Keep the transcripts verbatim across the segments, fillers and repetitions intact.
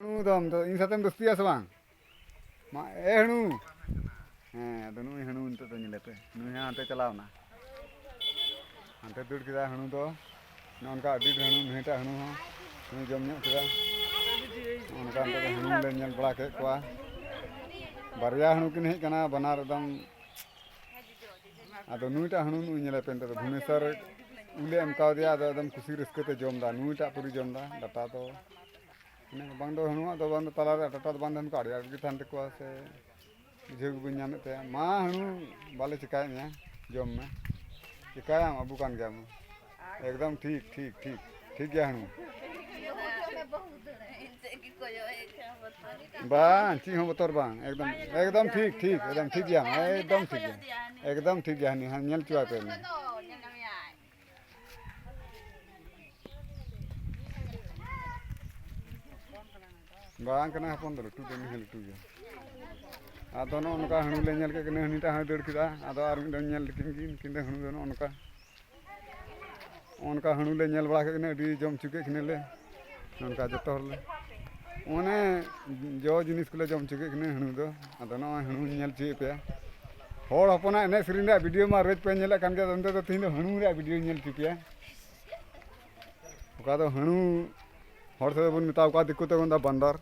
ᱦᱟᱹᱬᱩ ᱫᱚ ᱟᱢ ᱫᱚ ᱤᱧ ᱥᱟᱛᱮᱢ ᱫᱳᱥᱛᱤᱭᱟ ᱥᱮ ᱵᱟᱝ? ᱢᱟ, ᱮ ᱦᱟᱹᱬᱩ᱾ ᱦᱮᱸ, ᱟᱫᱚ ᱱᱩᱭ ᱦᱟᱹᱬᱩ ᱱᱤᱛᱚᱜ ᱫᱚ ᱧᱮᱞᱮ ᱯᱮ᱾ ᱱᱩᱭ ᱦᱚᱸ ᱦᱟᱱᱛᱮ ᱪᱟᱞᱟᱣ ᱮᱱᱟ᱾ ᱦᱟᱱᱛᱮ ᱫᱟᱹᱲ ᱠᱮᱫᱟ ᱦᱟᱹᱬᱩ ᱫᱚ᱾ ᱱᱚᱜᱼᱚ ᱱᱚᱝᱠᱟ ᱟᱹᱰᱤ ᱰᱷᱮᱨ ᱦᱟᱹᱬᱩ, ᱱᱩᱭᱴᱟᱜ ᱦᱟᱹᱬᱩ ᱦᱚᱸ᱾ ᱱᱩᱭ ᱡᱚᱢ ᱧᱚᱜ ᱠᱮᱫᱟ᱾ ᱱᱚᱜᱼᱚ ᱱᱚᱝᱠᱟ ᱱᱤᱛᱚᱜ ᱫᱚ ᱦᱟᱹᱬᱩ ᱞᱮ ᱧᱮᱞ ᱵᱟᱲᱟ ᱠᱮᱫ ᱠᱚᱣᱟ᱾ ᱵᱟᱨᱭᱟ ᱦᱟᱹᱬᱩ ᱠᱤᱱ ᱦᱮᱡ ᱠᱟᱱᱟ, ᱵᱟᱱᱟᱨ ᱮᱠᱫᱚᱢ᱾ ᱟᱫᱚ ᱱᱩᱭᱴᱟᱜ ᱦᱟᱹᱬᱩ ᱱᱩᱭ ᱧᱮᱞᱮ ᱯᱮ, ᱱᱤᱛᱚᱜ ᱫᱚ ᱵᱷᱩᱵᱽᱱᱮᱥᱚᱨ ᱩᱞᱮ ᱮᱢ ᱠᱟᱣᱫᱮᱭᱟ, ᱟᱫᱚ ᱮᱠᱫᱚᱢ ᱠᱩᱥᱤ ᱨᱟᱹᱥᱠᱟᱹ ᱛᱮ ᱡᱚᱢ ᱮᱫᱟ᱾ ᱱᱩᱭᱴᱟᱜ ᱯᱩᱨᱟᱹ ᱡᱚᱢ ᱮᱫᱟ, ᱰᱟᱴᱟ ᱫᱚ ᱢᱟᱱᱮ ᱵᱟᱝ ᱫᱚ ᱦᱟᱹᱬᱩᱣᱟᱜ ᱫᱚ ᱵᱟᱝ ᱫᱚ ᱛᱟᱞᱟ ᱨᱮ ᱰᱟᱴᱟ ᱫᱚ ᱵᱟᱝ ᱛᱟᱦᱮᱱ ᱛᱟᱠᱚᱣᱟ, ᱟᱹᱰᱤ ᱟᱸᱴ ᱜᱮ ᱛᱟᱦᱮᱱ ᱛᱟᱠᱚᱣᱟ ᱥᱮ ᱵᱩᱡᱷᱟᱹᱣ ᱜᱮ ᱵᱟᱹᱧ ᱧᱟᱢᱮᱫ ᱛᱟᱭᱟ᱾ ᱢᱟ ᱦᱟᱹᱬᱩ, ᱵᱟᱞᱮ ᱪᱤᱠᱟᱭᱮᱫ ᱢᱮᱭᱟ, ᱡᱚᱢ ᱢᱮ, ᱪᱤᱠᱟᱭᱟᱢ, ᱟᱵᱚ ᱠᱟᱱ ᱜᱮᱭᱟᱢ᱾ ᱮᱠᱫᱚᱢ ᱴᱷᱤᱠ, ᱴᱷᱤᱠ, ᱴᱷᱤᱠ, ᱴᱷᱤᱠ ᱜᱮᱭᱟ ᱦᱟᱹᱬᱩ᱾ ᱵᱟᱝ, ᱪᱮᱫ ᱦᱚᱸ ᱵᱚᱛᱚᱨ ᱵᱟᱝ, ᱮᱠᱫᱚᱢ, ᱮᱠᱫᱚᱢ ᱴᱷᱤᱠ, ᱴᱷᱤᱠ, ᱮᱠᱫᱚᱢ ᱴᱷᱤᱠ ᱜᱮᱭᱟ, ᱮᱠᱫᱚᱢ ᱴᱷᱤᱠ ᱜᱮᱭᱟ, ᱮᱠᱫᱚᱢ ᱴᱷᱤᱠ ᱜᱮᱭᱟ, ᱦᱟᱹᱱᱤ ᱦᱟᱸᱜ ᱧᱮᱞ ᱦᱚᱪᱚᱣᱟᱭ ᱯᱮ᱾ ᱵᱟᱝ ᱠᱟᱱᱟ ᱦᱚᱯᱚᱱ ᱫᱚ, ᱞᱟᱹᱴᱩ ᱫᱚ ᱩᱱᱤ ᱦᱚᱸ ᱞᱟᱹᱴᱩ ᱜᱮᱭᱟ᱾ ᱟᱫᱚ ᱱᱚᱜᱼᱚ ᱱᱚᱝᱠᱟ ᱦᱟᱹᱬᱩ ᱞᱮ ᱧᱮᱞ ᱠᱮᱫ ᱠᱤᱱᱟᱹ, ᱦᱟᱹᱱᱤᱴᱟᱜ ᱦᱚᱸᱭ ᱫᱟᱹᱲ ᱠᱮᱫᱟ᱾ ᱟᱫᱚ ᱟᱨ ᱢᱤᱫ ᱫᱚᱢ ᱧᱮᱞ ᱞᱮᱠᱤᱱ ᱜᱮ, ᱩᱱᱠᱤᱱ ᱫᱚ ᱦᱟᱹᱬᱩ ᱫᱚ ᱱᱚᱜᱼᱚ ᱱᱚᱝᱠᱟ, ᱱᱚᱜᱼᱚ ᱱᱚᱝᱠᱟ ᱦᱟᱹᱬᱩ ᱞᱮ ᱧᱮᱞ ᱵᱟᱲᱟ ᱠᱮᱫ ᱠᱤᱱᱟᱹ, ᱟᱹᱰᱤ ᱡᱚᱢ ᱦᱚᱪᱚ ᱠᱮᱫ ᱠᱤᱱᱟᱹ ᱞᱮ᱾ ᱱᱚᱝᱠᱟ ᱡᱚᱛᱚ ᱦᱚᱲ ᱞᱮ, ᱚᱱᱮ ᱡᱚ ᱡᱤᱱᱤᱥ ᱠᱚᱞᱮ ᱡᱚᱢ ᱦᱚᱪᱚ ᱠᱮᱫ ᱠᱤᱱᱟᱹ ᱦᱟᱹᱬᱩ ᱫᱚ᱾ ᱟᱫᱚ ᱱᱚᱜᱼᱚᱭ ᱦᱟᱹᱬᱩᱧ ᱧᱮᱞ ᱦᱚᱪᱚᱭᱮᱫ ᱯᱮᱭᱟ᱾ ᱦᱚᱲ ᱦᱚᱯᱚᱱᱟᱜ ᱮᱱᱮᱡ ᱥᱮᱨᱮᱧ ᱨᱮᱭᱟᱜ video ᱢᱟ ᱨᱳᱡᱽ ᱯᱮ ᱧᱮᱞᱮᱫ ᱠᱟᱱ ᱜᱮᱭᱟ, ᱟᱫᱚ ᱱᱤᱛᱚᱜ ᱫᱚ ᱛᱮᱦᱮᱧ ᱫᱚ ᱦᱟᱹᱬᱩ ᱨᱮᱭᱟᱜ videoᱧ ᱧᱮᱞ ᱦᱚᱪᱚ ᱯᱮᱭᱟ᱾ ᱚᱠᱟ ᱫᱚ ᱦᱟᱹᱬᱩ ᱦᱚᱲ ᱛᱮᱫᱚ ᱵᱚᱱ ᱢᱮᱛᱟᱣ ᱠᱚᱣᱟ, ᱫᱤᱠᱩ ᱛᱮᱠᱚ ᱢᱮᱛᱟᱜᱼᱟ ᱵᱟᱱᱫᱟᱨ᱾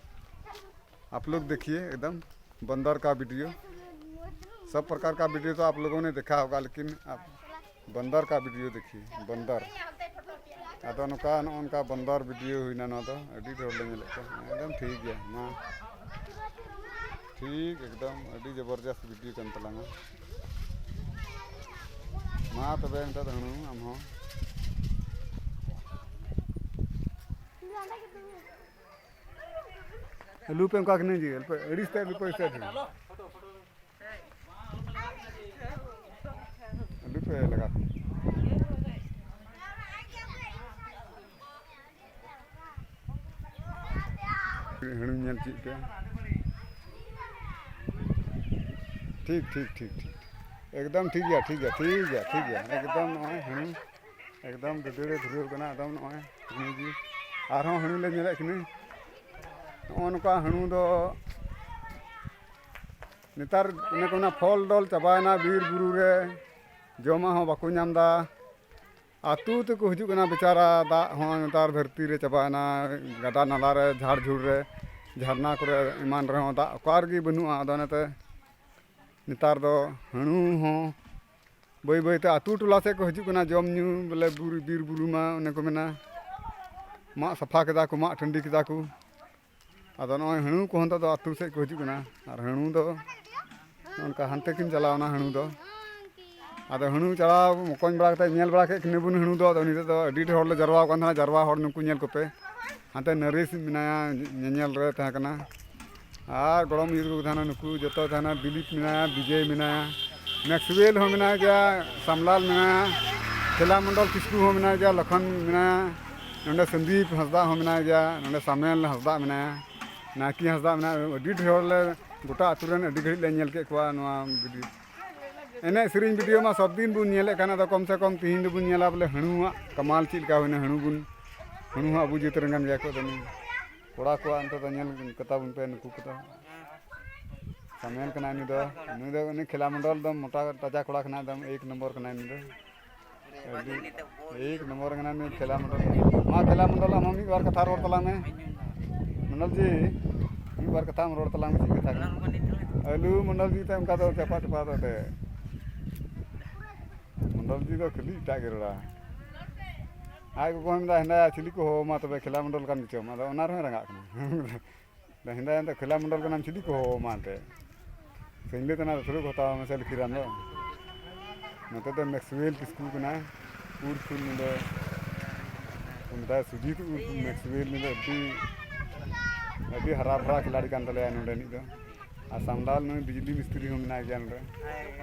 आप लोग देखिए, एकदम बंदर का वीडियो, सब प्रकार का वीडियो तो आप लोगों ने देखा होगा, लेकिन आप बंदर का वीडियो देखिए, बंदर᱾ ᱟᱫᱚ ᱱᱚᱝᱠᱟ, ᱱᱚᱜᱼᱚ ᱱᱚᱝᱠᱟ ᱵᱚᱱᱫᱚᱨ video ᱦᱩᱭᱱᱟ ᱱᱚᱣᱟ ᱫᱚ, ᱟᱹᱰᱤ ᱰᱷᱮᱨ ᱞᱮ ᱧᱮᱞᱮᱫ ᱠᱚᱣᱟ᱾ ᱮᱠᱫᱚᱢ ᱴᱷᱤᱠ ᱜᱮᱭᱟ, ᱢᱟ ᱴᱷᱤᱠ, ᱮᱠᱫᱚᱢ ᱟᱹᱰᱤ ᱡᱚᱵᱚᱨᱡᱚᱥᱛ video ᱠᱟᱱ ᱛᱟᱞᱟᱝᱟ᱾ ᱢᱟ ᱛᱚᱵᱮ ᱱᱤᱛᱚᱜ ᱫᱚ ᱦᱩᱲᱩ ᱟᱢ ᱦᱚᱸ᱾ ᱟᱹᱞᱩ ᱯᱮ ᱚᱱᱠᱟ ᱠᱟᱹᱱᱟᱹᱧ ᱡᱮ, ᱟᱹᱞᱩ ᱯᱮ ᱟᱹᱲᱤᱥ ᱛᱮ ᱟᱹᱞᱩ ᱯᱮ ᱟᱹᱲᱤᱥ ᱛᱮ᱾ ᱟᱹᱞᱩ ᱯᱮ ᱞᱟᱜᱟᱣ᱾ ᱦᱟᱹᱬᱩᱧ ᱧᱮᱞ ᱪᱮᱫ ᱯᱮ᱾ ᱴᱷᱤᱠ, ᱴᱷᱤᱠ, ᱴᱷᱤᱠ, ᱴᱷᱤᱠ᱾ ᱮᱠᱫᱚᱢ ᱴᱷᱤᱠ ᱜᱮᱭᱟ, ᱴᱷᱤᱠ ᱜᱮᱭᱟ, ᱴᱷᱤᱠ ᱜᱮᱭᱟ, ᱴᱷᱤᱠ ᱜᱮᱭᱟ᱾ ᱮᱠᱫᱚᱢ ᱱᱚᱜᱼᱚᱭ ᱦᱟᱹᱬᱩ, ᱮᱠᱫᱚᱢ ᱫᱟᱹᱫᱟᱹᱲᱮ ᱫᱷᱩᱨᱟᱹᱣ ᱠᱟᱱᱟ᱾ ᱮᱠᱫᱚᱢ ᱱᱚᱜᱼᱚᱭ ᱦᱟᱹᱬᱩ ᱜᱮ᱾ ᱟᱨᱦᱚᱸ ᱦᱟᱹᱬᱩ ᱞᱮ ᱧᱮᱞᱮᱫ ᱠᱤᱱᱟᱹ᱾ ᱱᱚᱜᱼᱚ ᱱᱚᱝᱠᱟ ᱦᱟᱹᱬᱩ ᱫᱚ ᱱᱮᱛᱟᱨ ᱚᱱᱮ ᱠᱚ ᱢᱮᱱᱟ ᱯᱷᱚᱞ ᱰᱚᱞ ᱪᱟᱵᱟᱭᱮᱱᱟ ᱵᱤᱨ ᱵᱩᱨᱩ ᱨᱮ, ᱡᱚᱢᱟᱜ ᱦᱚᱸ ᱵᱟᱠᱚ ᱧᱟᱢ ᱮᱫᱟ᱾ ᱟᱹᱛᱩ ᱛᱮᱠᱚ ᱦᱤᱡᱩᱜ ᱠᱟᱱᱟ ᱵᱮᱪᱟᱨᱟ, ᱫᱟᱜ ᱦᱚᱸ ᱱᱮᱛᱟᱨ ᱫᱷᱟᱹᱨᱛᱤ ᱨᱮ ᱪᱟᱵᱟᱭᱮᱱᱟ, ᱜᱟᱰᱟ ᱱᱟᱞᱟ ᱨᱮ, ᱡᱷᱟᱲ ᱡᱷᱩᱲ ᱨᱮ, ᱡᱷᱟᱨᱱᱟ ᱠᱚᱨᱮ ᱮᱢᱟᱱ ᱨᱮᱦᱚᱸ ᱫᱟᱜ ᱚᱠᱟ ᱨᱮᱜᱮ ᱵᱟᱹᱱᱩᱜᱼᱟ᱾ ᱟᱫᱚ ᱚᱱᱟᱛᱮ ᱱᱮᱛᱟᱨ ᱫᱚ ᱦᱟᱹᱬᱩ ᱦᱚᱸ ᱵᱟᱹᱭ ᱵᱟᱹᱭ ᱛᱮ ᱟᱹᱛᱩ ᱴᱚᱞᱟ ᱥᱮᱫ ᱠᱚ ᱦᱤᱡᱩᱜ ᱠᱟᱱᱟ ᱡᱚᱢ ᱧᱩ, ᱵᱚᱞᱮ ᱵᱩᱨᱩ, ᱵᱤᱨ ᱵᱩᱨᱩ ᱢᱟ ᱚᱱᱮ ᱠᱚ ᱢᱮᱱᱟ ᱢᱟᱜ ᱥᱟᱯᱷᱟ ᱠᱮᱫᱟ ᱠᱚ, ᱢᱟᱜ ᱴᱟᱺᱰᱤ ᱠᱮᱫᱟ ᱠᱚ᱾ ᱟᱫᱚ ᱱᱚᱜᱼᱚᱭ ᱦᱟᱹᱬᱩ ᱠᱚᱦᱚᱸ ᱱᱤᱛᱚᱜ ᱫᱚ ᱟᱹᱛᱩ ᱥᱮᱫ ᱠᱚ ᱦᱤᱡᱩᱜ ᱠᱟᱱᱟ᱾ ᱟᱨ ᱦᱟᱹᱬᱩ ᱫᱚ ᱚᱱᱠᱟ ᱦᱟᱱᱛᱮ ᱠᱤᱱ ᱪᱟᱞᱟᱣᱱᱟ ᱦᱟᱹᱬᱩ ᱫᱚ᱾ ᱟᱫᱚ ᱦᱟᱹᱬᱩ ᱪᱟᱞᱟᱣ ᱢᱚᱠᱚᱧ ᱵᱟᱲᱟ ᱠᱟᱛᱮ ᱧᱮᱞ ᱵᱟᱲᱟ ᱠᱮᱫ ᱠᱤᱱᱟᱹ ᱵᱚᱱ ᱦᱟᱹᱬᱩ ᱫᱚ, ᱟᱫᱚ ᱱᱤᱛᱚᱜ ᱫᱚ ᱟᱹᱰᱤ ᱰᱷᱮᱨ ᱦᱚᱲ ᱞᱮ ᱡᱟᱨᱣᱟ ᱟᱠᱟᱱ ᱛᱟᱦᱮᱱᱟ, ᱡᱟᱨᱣᱟ ᱦᱚᱲ ᱱᱩᱠᱩ ᱧᱮᱞ ᱠᱚᱯᱮ᱾ ᱦᱟᱱᱛᱮ ᱱᱟᱨᱮᱥ ᱢᱮᱱᱟᱭᱟ, ᱧᱮᱧᱮᱞ ᱨᱮ ᱛᱟᱦᱮᱸ ᱠᱟᱱᱟ᱾ ᱟᱨ ᱜᱚᱲᱚᱢ ᱤᱭᱟᱹ ᱛᱟᱠᱚ ᱛᱟᱦᱮᱱᱟ, ᱱᱩᱠᱩ ᱡᱚᱛᱚ ᱛᱟᱦᱮᱱᱟ, ᱫᱤᱞᱤᱯ ᱢᱮᱱᱟᱭᱟ, ᱵᱤᱡᱚᱭ ᱢᱮᱱᱟᱭᱟ, ᱢᱮᱠᱥᱣᱮᱞ ᱦᱚᱸ ᱢᱮᱱᱟᱭ ᱜᱮᱭᱟ, ᱥᱟᱢᱞᱟᱞ ᱢᱮᱱᱟᱭᱟ, ᱠᱷᱮᱞᱟ ᱢᱚᱱᱰᱚᱞ ᱠᱤᱥᱠᱩ ᱦᱚᱸ ᱢᱮᱱᱟᱭ ᱜᱮᱭᱟ, ᱞᱚᱠᱷᱚᱱ ᱢᱮᱱᱟᱭᱟ, ᱱᱚᱸᱰᱮ ᱥᱚᱱᱫᱤᱯ ᱦᱟᱸᱥᱫᱟ ᱦᱚᱸ ᱢᱮᱱᱟᱭ ᱜᱮᱭᱟ, ᱱᱚᱸᱰᱮ ᱥᱟᱢᱮᱞ ᱦᱟᱸᱥᱫᱟ ᱢᱮᱱᱟᱭᱟ, ᱱᱟᱭᱠᱤ ᱦᱟᱸᱥᱫᱟ ᱢᱮᱱᱟᱭᱟ᱾ ᱟᱹᱰᱤ ᱰᱷᱮᱨ ᱦᱚᱲ ᱞᱮ ᱜᱚᱴᱟ ᱟᱹᱛᱩ ᱨᱮᱱ ᱟᱹᱰᱤ ᱜᱷᱟᱹᱲᱤᱡ ᱞᱮ ᱧᱮᱞ ᱠᱮᱫ ᱠᱚᱣᱟ ᱱᱚᱣᱟ ᱵᱷᱤᱰᱤᱭᱳ᱾ ᱮᱱᱮᱡ ᱥᱮᱨᱮᱧ ᱵᱷᱤᱰᱤᱭᱳ ᱢᱟ ᱥᱚᱵ ᱫᱤᱱ ᱵᱚᱱ ᱧᱮᱞᱮᱫ ᱠᱟᱱ, ᱟᱫᱚ ᱠᱚᱢ ᱥᱮ ᱠᱚᱢ ᱛᱤᱦᱤᱧ ᱫᱚᱵᱚᱱ ᱧᱮᱞᱟ ᱵᱚᱞᱮ ᱦᱟᱹᱬᱩᱣᱟᱜ ᱠᱟᱢᱟᱞ ᱪᱮᱫ ᱞᱮᱠᱟ ᱦᱩᱭᱱᱟ᱾ ᱦᱟᱹᱬᱩ ᱵᱚᱱ, ᱦᱟᱹᱬᱩ ᱦᱚᱸ ᱟᱵᱚ ᱡᱟᱹᱛ ᱨᱮᱱ ᱠᱟᱱ ᱜᱮᱭᱟ ᱠᱚ᱾ ᱟᱫᱚ ᱱᱩᱭ ᱠᱚᱲᱟ ᱠᱚᱣᱟᱜ ᱱᱤᱛᱚᱜ ᱫᱚ ᱧᱮᱞ ᱠᱟᱛᱟ ᱵᱚᱱ ᱯᱮ, ᱱᱩᱠᱩ ᱠᱚᱫᱚ ᱥᱟᱢᱮᱞ ᱠᱟᱱᱟᱭ ᱱᱩᱭ ᱫᱚ᱾ ᱱᱩᱭ ᱫᱚ ᱩᱱᱤ ᱠᱷᱮᱞᱟ ᱢᱚᱱᱰᱚᱞ ᱫᱚ ᱢᱚᱴᱟ ᱛᱟᱡᱟ ᱠᱚᱲᱟ ᱠᱟᱱᱟᱭ, ᱮᱠᱫᱚᱢ ᱮᱠ ᱱᱚᱢᱵᱚᱨ ᱠᱟᱱᱟᱭ ᱱᱩᱭ ᱫᱚ᱾ ᱟᱹᱰᱤ ᱮᱠ ᱱᱚᱢᱵᱚᱨ ᱠᱟᱱᱟ ᱱᱩᱭ ᱠᱷᱮᱞᱟ ᱢᱚᱱᱰᱚᱞ᱾ ᱢᱟ ᱠᱷᱮᱞᱟ ᱢᱚᱱᱰᱚᱞ, ᱟᱢ ᱦᱚᱸ ᱢᱤᱫ ᱵᱟᱨ ᱠᱟᱛᱷᱟ ᱨᱚᱲ ᱛᱟᱞᱟᱝ ᱢᱮ᱾ ᱢᱚᱱᱰᱚᱞ ᱡᱤ, ᱢᱤᱫ ᱵᱟᱨ ᱠᱟᱛᱷᱟᱢ ᱨᱚᱲ ᱛᱟᱞᱟᱝ ᱢᱮ, ᱪᱮᱫ ᱠᱟᱛᱷᱟ ᱠᱟᱱᱟ? ᱟᱹᱞᱩ ᱢᱚᱱᱰᱚᱞ ᱡᱤ ᱛᱮ ᱚᱱᱠᱟ ᱫᱚ ᱪᱟᱯᱟ ᱪᱟᱯᱟ ᱫᱚ ᱛᱮ᱾ ᱢᱚᱱᱰᱚᱞ ᱡᱤ ᱫᱚ ᱠᱷᱟᱹᱞᱤ ᱮᱴᱟᱜ ᱜᱮ ᱨᱚᱲᱟ᱾ ᱟᱡ ᱜᱚᱜᱚ ᱦᱚᱸ ᱢᱮᱱᱫᱟ, "ᱦᱮᱸᱫᱟᱭᱟ, ᱪᱤᱞᱤ ᱠᱚ ᱦᱚᱦᱚ ᱟᱢᱟ ᱛᱚᱵᱮ, ᱠᱷᱮᱞᱟ ᱢᱚᱱᱰᱚᱞ ᱠᱟᱱ ᱜᱮᱪᱚᱢ?" ᱟᱫᱚ ᱚᱱᱟ ᱨᱮᱦᱚᱸᱭ ᱨᱟᱸᱜᱟᱜ ᱠᱟᱱᱟ᱾ ᱦᱮᱸᱫᱟ ᱦᱮᱸᱫᱟ ᱠᱷᱮᱞᱟ ᱢᱚᱱᱰᱚᱞ ᱠᱟᱱᱟᱢ, ᱪᱤᱞᱤ ᱠᱚ ᱦᱚᱦᱚ ᱟᱢᱟ ᱮᱱᱛᱮ? ᱥᱟᱹᱧᱞᱟᱹ ᱛᱟᱱᱟ ᱨᱮ ᱥᱩᱲᱩ ᱠᱚ ᱦᱟᱛᱟᱣᱟ ᱢᱮᱥᱮ ᱞᱩᱠᱷᱤᱨᱟᱢ ᱫᱚ᱾ ᱱᱚᱛᱮ ᱫᱚ ᱢᱮᱠᱥᱣᱮᱞ ᱠᱤᱥᱠᱩ ᱠᱟᱱᱟᱭ᱾ ᱩᱨᱯᱷ ᱱᱩᱭ ᱫᱚ ᱠᱚ ᱢᱮᱛᱟᱭᱟ ᱥᱩᱡᱤᱛ ᱩᱨᱯᱷ ᱢᱮᱠᱥᱣᱮᱞ᱾ ᱱᱩᱭ ᱫᱚ ᱟᱹᱰᱤ, ᱟᱹᱰᱤ ᱦᱟᱨᱟ ᱵᱷᱟᱨᱟ ᱠᱷᱤᱞᱟᱲᱤ ᱠᱟᱱ ᱛᱟᱞᱮᱭᱟ ᱱᱚᱰᱮᱱᱤᱡ ᱫᱚ᱾ ᱟᱨ ᱥᱟᱢᱰᱟᱣ ᱱᱩᱭ ᱵᱤᱡᱽᱞᱤ ᱢᱤᱥᱛᱨᱤ ᱦᱚᱸ ᱢᱮᱱᱟᱭ ᱜᱮᱭᱟ ᱱᱚᱰᱮ᱾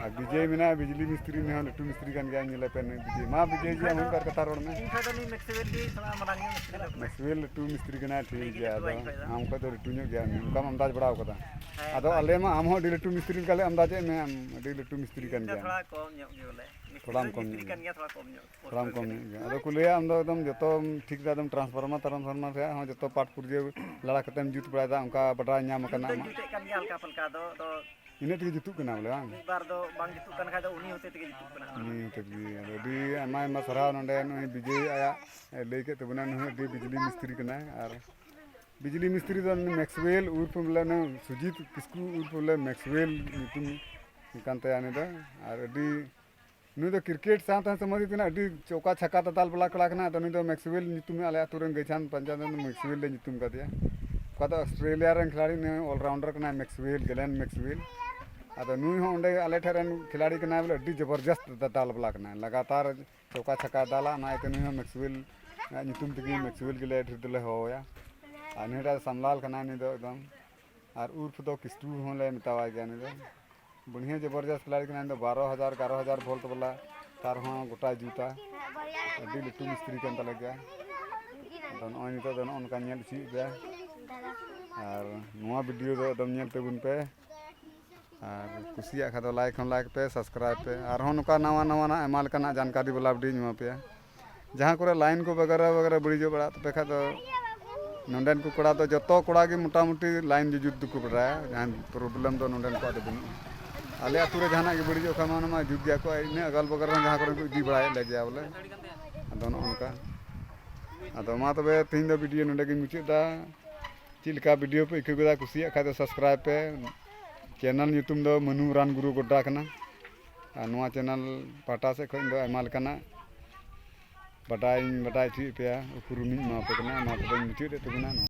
ᱟᱨ ᱵᱤᱡᱚᱭ ᱢᱮᱱᱟᱭᱟ, ᱵᱤᱡᱽᱞᱤ ᱢᱤᱥᱛᱨᱤ, ᱩᱱᱤ ᱦᱚᱸ ᱞᱟᱹᱴᱩ ᱢᱤᱥᱛᱨᱤ ᱠᱟᱱ ᱜᱮᱭᱟᱭ, ᱧᱮᱞᱮ ᱯᱮ ᱱᱩᱭ ᱵᱤᱡᱚᱭ᱾ ᱢᱟ ᱵᱤᱡᱚᱭ ᱡᱤ, ᱟᱢ ᱢᱤᱫ ᱵᱟᱨ ᱠᱟᱛᱷᱟ ᱨᱚᱲ ᱢᱮ᱾ ᱤᱧ ᱠᱷᱚᱱ ᱫᱚ ᱱᱩᱭ ᱢᱮᱠᱥᱤᱣᱮᱞ ᱜᱮ ᱛᱷᱚᱲᱟ ᱢᱟᱨᱟᱝ ᱧᱚᱜ ᱢᱤᱥᱛᱨᱤ ᱫᱚ ᱠᱟᱱᱟᱭ᱾ ᱢᱮᱠᱥᱤᱣᱮᱞ ᱞᱟᱹᱴᱩ ᱢᱤᱥᱛᱨᱤ ᱠᱟᱱᱟᱭ, ᱴᱷᱤᱠ ᱜᱮᱭᱟ᱾ ᱟᱫᱚ ᱟᱢ ᱠᱷᱚᱱ ᱫᱚ ᱞᱟᱹᱴᱩ ᱧᱚᱜ ᱜᱮᱭᱟ, ᱚᱱᱠᱟᱢ ᱟᱱᱫᱟᱡᱽ ᱵᱟᱲᱟᱣ ᱠᱟᱫᱟ᱾ ᱦᱮᱸ, ᱟᱫᱚ ᱟᱞᱮ ᱢᱟ ᱟᱢ ᱦᱚᱸ ᱟᱹᱰᱤ ᱞᱟᱹᱴᱩ ᱢᱤᱥᱛᱨᱤ ᱞᱮᱠᱟᱞᱮ ᱟᱱᱫᱟᱡᱮᱫ ᱢᱮᱭᱟ, ᱟᱢ ᱟᱹᱰᱤ ᱞᱟᱹᱴᱩ ᱢᱤᱥᱛᱨᱤ ᱠᱟᱱ ᱜᱮᱭᱟ᱾ ᱛᱷᱚᱲᱟ ᱠᱚᱢ ᱧᱚᱜ ᱜᱮ ᱵᱚᱞᱮ᱾ ᱢᱤᱥᱛᱨᱤ ᱛᱷᱚᱲᱟᱢ ᱫᱚ ᱠᱚᱢ ᱢᱤᱥᱛᱨᱤ ᱧᱚᱜ ᱠᱟᱱ ᱜᱮᱭᱟ᱾ ᱜᱮᱭᱟ, ᱛᱷᱚᱲᱟ ᱠᱚᱢ ᱧᱚᱜ᱾ ᱛᱷᱚᱲᱟᱢ ᱠᱚᱢ ᱧᱚᱜ ᱜᱮᱭᱟ᱾ ᱟᱫᱚ ᱠᱚ ᱞᱟᱹᱭᱟ ᱟᱢ ᱫᱚ ᱮᱠᱫᱚᱢ ᱡᱚᱛᱚ ᱴᱷᱤᱠ ᱫᱟ, ᱮᱠᱫᱚᱢ ᱴᱨᱟᱱᱥᱯᱷᱚᱨᱢᱟᱨ, ᱴᱨᱟᱱᱥᱯᱷᱚᱨᱢᱟᱨ ᱨᱮᱭᱟᱜ ᱦᱚᱸ ᱡᱚᱛᱚ ᱯᱟᱴ ᱯᱩᱨᱡᱟᱹ ᱞᱟᱲᱟ ᱠᱟᱛᱮᱢ ᱡᱩᱛ ᱵᱟᱲᱟᱭᱮᱫᱟ, ᱚᱱᱠᱟ ᱵᱟᱰᱟᱭ ᱧᱟᱢ ᱟᱠᱟᱱᱟ ᱡᱩᱛ ᱫᱚᱧ ᱟᱢᱟᱜ᱾ ᱡᱩᱛᱮᱫ ᱠᱟᱱ ᱜᱮᱭᱟ ᱦᱟᱞᱠᱟ ᱯᱟᱞᱠᱟ ᱫᱚ, ᱫᱚ ᱤᱱᱟᱹᱜ ᱛᱮᱜᱮ ᱡᱩᱛᱩᱜ ᱠᱟᱱᱟ ᱵᱚᱞᱮ, ᱵᱟᱝ? ᱢᱤᱫ ᱵᱟᱨ ᱫᱚ ᱵᱟᱝ ᱡᱩᱛᱩᱜ ᱠᱟᱱ ᱠᱷᱟᱡ ᱫᱚ ᱩᱱᱤ ᱦᱚᱛᱮ ᱛᱮᱜᱮ ᱡᱩᱛᱩᱜ ᱠᱟᱱᱟ᱾ ᱩᱱᱤ ᱦᱚᱛᱮ ᱛᱮᱜᱮ᱾ ᱟᱫᱚ ᱟᱹᱰᱤ ᱟᱭᱢᱟ ᱟᱭᱢᱟ ᱥᱟᱨᱦᱟᱣ ᱱᱚᱰᱮ ᱱᱩᱭ ᱵᱤᱡᱚᱭ ᱟᱭᱟᱜ ᱞᱟᱹᱭ ᱠᱮᱫ ᱛᱟᱵᱚᱱᱟ, ᱱᱩᱭ ᱟᱹᱰᱤ ᱵᱤᱡᱽᱞᱤ ᱢᱤᱥᱛᱨᱤ ᱠᱟᱱᱟᱭ᱾ ᱟᱨ ᱵᱤᱡᱽᱞᱤ ᱢᱤᱥᱛᱨᱤ ᱫᱚ ᱩᱱᱤ ᱢᱮᱠᱥᱣᱮᱞ ᱩᱨᱯᱷ ᱵᱚᱞᱮ, ᱩᱱᱤ ᱥᱩᱡᱤᱛ ᱠᱤᱥᱠᱩ ᱩᱨᱯᱷ ᱵᱚᱞᱮ ᱢᱮᱠᱥᱣᱮᱞ ᱧᱩᱛᱩᱢ ᱠᱟᱱ ᱛᱟᱭᱟ ᱩᱱᱤ ᱫᱚ᱾ ᱟᱨ ᱟᱹᱰᱤ, ᱱᱩᱭ ᱫᱚ ᱠᱨᱤᱠᱮᱴ ᱥᱟᱶᱛᱮ ᱥᱚᱢᱵᱚᱱᱫᱷᱤᱛ ᱠᱟᱱᱟ, ᱟᱹᱰᱤ ᱪᱚᱠᱟ ᱪᱷᱟᱠᱟ ᱫᱟᱫᱟᱞ ᱵᱟᱞᱟ ᱠᱚᱲᱟ ᱠᱟᱱᱟ᱾ ᱟᱫᱚ ᱱᱩᱭ ᱫᱚ ᱢᱮᱠᱥᱣᱮᱞ ᱧᱩᱛᱩᱢ, ᱟᱞᱮ ᱟᱹᱛᱩ ᱨᱮᱱ ᱜᱟᱹᱭᱪᱷᱟᱱ ᱯᱟᱧᱪᱟᱭᱮᱛ ᱨᱮᱱ ᱢᱮᱠᱥᱣᱮᱞ ᱞᱮ ᱧᱩᱛᱩᱢ ᱠᱟᱫᱮᱭᱟ᱾ ᱚᱠᱟ ᱫᱚ ᱚᱥᱴᱨᱮᱞᱤᱭᱟ ᱨᱮᱱ ᱠᱷᱤᱞᱟᱲᱤ, ᱱᱩᱭ ᱚᱞᱨᱟᱣᱩᱱᱰᱟᱨ ᱠᱟᱱᱟᱭ ᱢᱮᱠᱥᱣᱮᱞ, ᱜᱮᱞᱮᱱ ᱢᱮᱠᱥᱣᱮᱞ᱾ ᱟᱫᱚ ᱱᱩᱭ ᱦᱚᱸ ᱚᱸᱰᱮ ᱟᱞᱮ ᱴᱷᱮᱱ ᱨᱮᱱ ᱠᱷᱤᱞᱟᱲᱤ ᱠᱟᱱᱟᱭ ᱵᱚᱞᱮ, ᱟᱹᱰᱤ ᱡᱚᱵᱚᱨᱡᱚᱥᱛ ᱫᱟᱫᱟᱞ ᱵᱟᱞᱟ ᱠᱟᱱᱟᱭ, ᱞᱟᱜᱟᱛᱟᱨ ᱪᱚᱠᱟ ᱪᱷᱟᱠᱟ ᱫᱟᱞᱟ, ᱚᱱᱟ ᱤᱭᱟᱹᱛᱮ ᱱᱩᱭ ᱦᱚᱸ ᱢᱮᱠᱥᱣᱮᱞ ᱧᱩᱛᱩᱢ ᱛᱮᱜᱮ ᱢᱮᱠᱥᱣᱮᱞ ᱜᱮᱞᱮ ᱰᱷᱮᱨ ᱫᱚᱞᱮ ᱦᱚᱦᱚᱣᱟᱭᱟ᱾ ᱟᱨ ᱱᱩᱭᱴᱟᱜ ᱥᱟᱢᱞᱟᱞ ᱠᱟᱱᱟᱭ ᱱᱩᱭ ᱫᱚ ᱮᱠᱫᱚᱢ, ᱟᱨ ᱩᱨᱯᱷ ᱫᱚ ᱠᱤᱥᱴᱩ ᱦᱚᱸᱞᱮ ᱢᱮᱛᱟᱣᱟᱭ ᱜᱮᱭᱟ᱾ ᱱᱩᱭ ᱫᱚ ᱵᱩᱲᱦᱤ ᱡᱚᱵᱚᱨᱡᱚᱥᱛ ᱠᱷᱤᱞᱟᱲᱤ ᱠᱟᱱᱟᱭ, ᱱᱩᱭ ᱫᱚ ᱵᱟᱨᱚ ᱦᱟᱡᱟᱨ, ᱮᱜᱟᱨᱚ ᱦᱟᱡᱟᱨ ᱵᱷᱳᱞᱴ ᱵᱟᱞᱟ ᱛᱟᱨ ᱦᱚᱸ ᱜᱚᱴᱟᱭ ᱡᱩᱛᱟ᱾ ᱟᱹᱰᱤ ᱞᱟᱹᱴᱩ ᱢᱤᱥᱛᱨᱤ ᱠᱟᱱ ᱛᱟᱞᱮ ᱜᱮᱭᱟ᱾ ᱟᱫᱚ ᱱᱚᱜᱼᱚᱭ ᱱᱤᱛᱚᱜ ᱫᱚ ᱱᱚᱜᱼᱚ ᱱᱚᱝᱠᱟ ᱧᱮᱞ ᱦᱚᱪᱚᱭᱮᱫ ᱯᱮᱭᱟ᱾ ᱟᱨ ᱱᱚᱣᱟ ᱵᱷᱤᱰᱤᱭᱳ ᱫᱚ ᱮᱠᱫᱚᱢ ᱧᱮᱞ ᱛᱟᱵᱚᱱ ᱯᱮ᱾ ᱟᱨ ᱠᱩᱥᱤᱭᱟᱜ ᱠᱷᱟᱱ ᱫᱚ ᱞᱟᱭᱤᱠ ᱦᱚᱸ ᱞᱟᱭᱤᱠ ᱯᱮ, ᱥᱟᱵᱥᱠᱨᱟᱭᱤᱵᱽ ᱯᱮ᱾ ᱟᱨᱦᱚᱸ ᱱᱚᱝᱠᱟ ᱱᱟᱣᱟ ᱱᱟᱣᱟᱱᱟᱜ ᱟᱭᱢᱟ ᱞᱮᱠᱟᱱᱟᱜ ᱡᱟᱱᱠᱟᱨᱤ ᱵᱟᱞᱟ ᱵᱷᱤᱰᱤᱭᱳᱧ ᱮᱢᱟ ᱯᱮᱭᱟ᱾ ᱡᱟᱦᱟᱸ ᱠᱚᱨᱮ ᱞᱟᱭᱤᱱ ᱠᱚ ᱵᱟᱜᱟᱨᱟ ᱵᱟᱜᱟᱨᱟ ᱵᱟᱹᱲᱤᱡᱚᱜ ᱵᱟᱲᱟᱜ ᱛᱟᱯᱮ ᱠᱷᱟᱡ ᱫᱚ, ᱱᱚᱸᱰᱮᱱ ᱠᱚ ᱠᱚᱲᱟ ᱫᱚ ᱡᱚᱛᱚ ᱠᱚᱲᱟ ᱜᱮ ᱢᱚᱴᱟᱢᱩᱴᱤ ᱞᱟᱭᱤᱱ ᱡᱩᱡᱩᱫ ᱫᱚᱠᱚ ᱵᱟᱰᱟᱭᱟ᱾ ᱡᱟᱦᱟᱸ ᱯᱨᱚᱵᱞᱮᱢ ᱫᱚ ᱱᱚᱸᱰᱮᱱ ᱠᱚᱣᱟᱜ ᱫᱚ ᱵᱟᱹᱱᱩᱜᱼᱟ᱾ ᱟᱞᱮ ᱟᱹᱛᱩ ᱨᱮ ᱡᱟᱦᱟᱱᱟᱜ ᱜᱮ ᱵᱟᱹᱲᱤᱡᱚᱜ ᱠᱷᱟᱱ ᱢᱟ ᱚᱱᱟ ᱢᱟ ᱡᱩᱛ ᱜᱮᱭᱟ ᱠᱚ, ᱤᱱᱟᱹ ᱟᱜᱟᱞ ᱵᱟᱜᱟᱞ ᱨᱮᱱ ᱡᱟᱦᱟᱸ ᱠᱚᱨᱮ ᱠᱚ ᱤᱫᱤ ᱵᱟᱲᱟᱭᱮᱫ ᱞᱮ ᱜᱮᱭᱟ ᱵᱚᱞᱮ᱾ ᱟᱫᱚ ᱱᱚᱜᱼᱚ ᱱᱚᱝᱠᱟ᱾ ᱟᱫᱚ ᱢᱟ ᱛᱚᱵᱮ ᱛᱮᱦᱮᱧ ᱫᱚ ᱵᱷᱤᱰᱤᱭᱳ ᱱᱚᱸᱰᱮ ᱜᱤᱧ ᱢᱩᱪᱟᱹᱫ ᱮᱫᱟ᱾ ᱪᱮᱫ ᱞᱮᱠᱟ ᱵᱷᱤᱰᱤᱭᱳ ᱯᱮ ᱟᱹᱭᱠᱟᱹᱣ ᱠᱮᱫᱟ? ᱠᱩᱥᱤᱭᱟᱜ ᱠᱷᱟᱡ ᱫᱚ ᱥᱟᱵᱥᱠᱨᱟᱭᱤᱵᱽ ᱯᱮ᱾ ᱪᱮᱱᱮᱞ ᱧᱩᱛᱩᱢ ᱫᱚ ᱢᱟᱹᱱᱩ ᱨᱟᱱ ᱜᱩᱨᱩ ᱜᱚᱰᱰᱟ ᱠᱟᱱᱟ᱾ ᱟᱨ ᱱᱚᱣᱟ ᱪᱮᱱᱮᱞ ᱯᱟᱦᱴᱟ ᱥᱮᱫ ᱠᱷᱚᱱ ᱫᱚ ᱟᱭᱢᱟ ᱞᱮᱠᱟᱱᱟᱜ ᱵᱟᱰᱟᱭᱤᱧ ᱵᱟᱰᱟᱭ ᱦᱚᱪᱚᱭᱮᱫ ᱯᱮᱭᱟ, ᱩᱯᱨᱩᱢᱤᱧ ᱮᱢᱟ ᱯᱮ ᱠᱟᱱᱟ᱾ ᱢᱟ ᱛᱚᱵᱮᱧ ᱢᱩᱪᱟᱹᱫ ᱮᱫ ᱛᱟᱵᱚᱱᱟ᱾